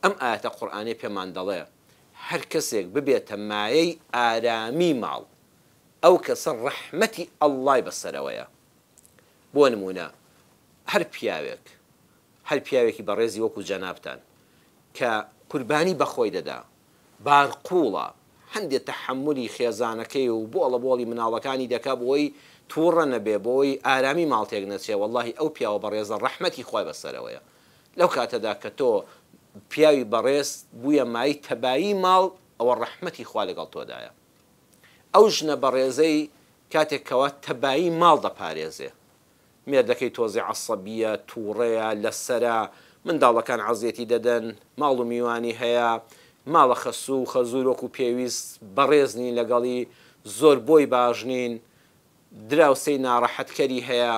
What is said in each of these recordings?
ئەم ئایەتە قورئانیە پێمان دەڵێ هەر کەسێک ببێتە مایەی ئارامی ماڵ ئەو کەسە ڕەحمەتی اللە ی بەسەرەوەیە بۆ نمونە هەر پیاوێک هەر پیاوێکی بەڕێزی وەکو جەنابتان کە قوربانی بەخۆی دەدا بار قوڵە هەندێ تەحەمولی خێزانەکەی و بۆڵە بۆڵی مناڵەکانی دەکا بۆی توڕە نەبێ بۆی ئارامی ماڵ تێک نەچێ وەڵاهی ئەو پیاوە بەڕێزە ڕەحمەتی خوای بەسەرەوەیە لەو کاتەدا کە تۆ پیاوی بەڕێز بوویە مایەی تەبایی ماڵ ئەوە ڕەحمەتی خوا لەگەڵ تۆدایە ئەو ژنە بەڕێزەی کاتێک کەوا تەبایی ماڵ دەپارێزێ مێردەکەی تۆزێ عەسەبیە توڕەیە لەسەرە منداڵەکان عەزێتی دەدەن ماڵ و میوانی هەیە ماڵە خەسوو و خەزوور وەکو پێویست بەڕێز نین لەگەڵی زۆر بۆی باش نین دراوسێی ناڕەحەتکەری هەیە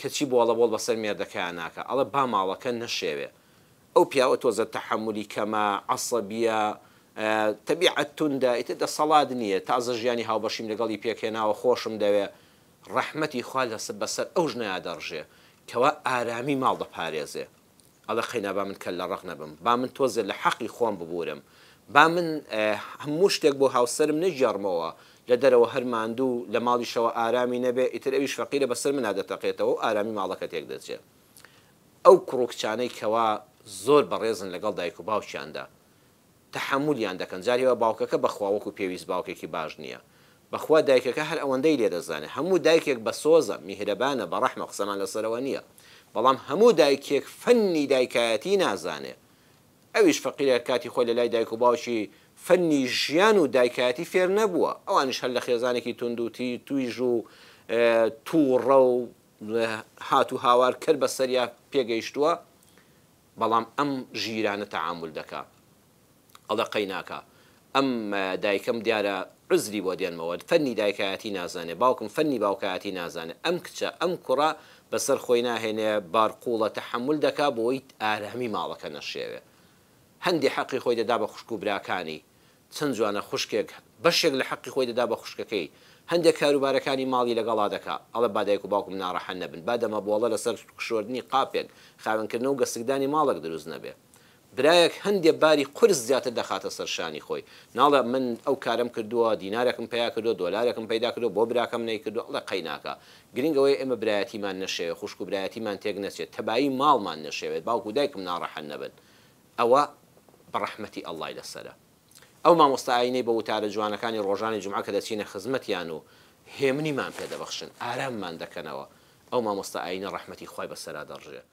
کەچی بۆڵەبۆڵ بەسەر مێردەکەیا ناکا ئەڵێ با ماڵەکە نەشێوێ ئەو پیاوە تۆزە تەحەمولی کەمە عەسەبیە تەبیعەت توندە ئیتر دەسەڵات نیە تازە ژیانی هاوبەشیم لەگەڵی پێکهێناوە خۆشم دەوێ ڕەحمەتی خوا لەسە بەسەر ئەو ژنەیا دەڕژێ کەوا ئارامی ماڵ دەپارێزێ ئەڵێ قەینا با من کەللە ڕەق نەبم با من تۆزێ لە حەقی خۆم ببورم با من هەموو شتێک بۆ هاوسەرم نەگێڕمەوە لە دەرەوە هەر ماندوو لە ماڵیشەوە ئارامی نەبێ ئیتر ئەویش فەقیرە بەسەر منا دەتەقێتەوە و ئارامی ماڵەکە تێک دەچێ ئەو کوڕ و کچانەی کەوا زۆر بەڕێزن لەگەڵ دایک و باوکیاندا تەحەمولیان دەکەن جاری وا باوکەکە بەخوا وەکو پێویست باوکێکی باش نیە بەخوا دایکەکە هەر ئەوەندەی لێ دەزانێ هەموو دایکێک بەسۆزە میهرەبانە بەڕەحمە قسەمان لەسەرەوە نیە بەڵام هەموو دایکێک فەنی دایکایەتی نازانێ ئەویش فەقیرە کاتی خۆی لەلای دایک و باوکی فەنی ژیان و دایکایەتی فێر نەبووە ئەوانیش هەر لە خێزانێکی توند و تویژ و توڕە و هات و هاوار کەر بەسەریا پێگەیشتووە بەڵام ئەم ژیرانە تەعامول دەکا ئەڵێ قەیناکا ئەم دایکەم دیارە عوزری بۆ دێنمەوە فەنی دایکایەتی نازانێ باوکم فەنی باوکایەتی نازانێ ئەم کچە ئەم کوڕە بەسەر خۆی ناهێنێ بارقوڵە تەحەمول دەکا بۆی ئارامی ماڵەکە نەشێوێ هەندێ حەقی خۆی دەدا بە خوشک و براکانی چەند جوانە خوشکێک بەشێک لە حەقی خۆی دەدا بە خوشکەکەی، هەندێک کاروبارەکانی ماڵی لەگەڵا دەکا، ئەڵێ با دایک و باوکم ناڕەحەت نەبن، با دەمەبۆڵە لەسەر شۆردنی قاپێک، خاوێنکردنەوە و گەسکدانی ماڵێک دروست نەبێ. برایەک هەندێ باری قورس زیاتر دەخاتە سەر شانی خۆی، ناڵێ من ئەو کارەم کردووە، دینارێکم پەیا کردووە، دۆلارێکم پەیدا کردووە، بۆ براکەم نەیکردووە، ئەڵێ قەیناکا. گرنگ ئەوەیە ئێمە برایەتیمان نەشێوێ، خوشک و برایەتیمان تێک نەچێت، تەبایی ماڵمان نەشێوێت، باوک و دایکم ناڕەحەت نەبن. ئەوە بە ڕەحمەتی اللە ی لەسەرە. ئەو مامۆستا ئاینەی بە وتارە جوانەکانی ڕۆژانی جومعە کە دەچینە خزمەتیان و هێمنیمان پێ دەبەخشن، ئاراممان دەکەنەوە، ئەو مامۆستا ئاینە ڕەحمەتی خوای بەسەرا دەڕژێ.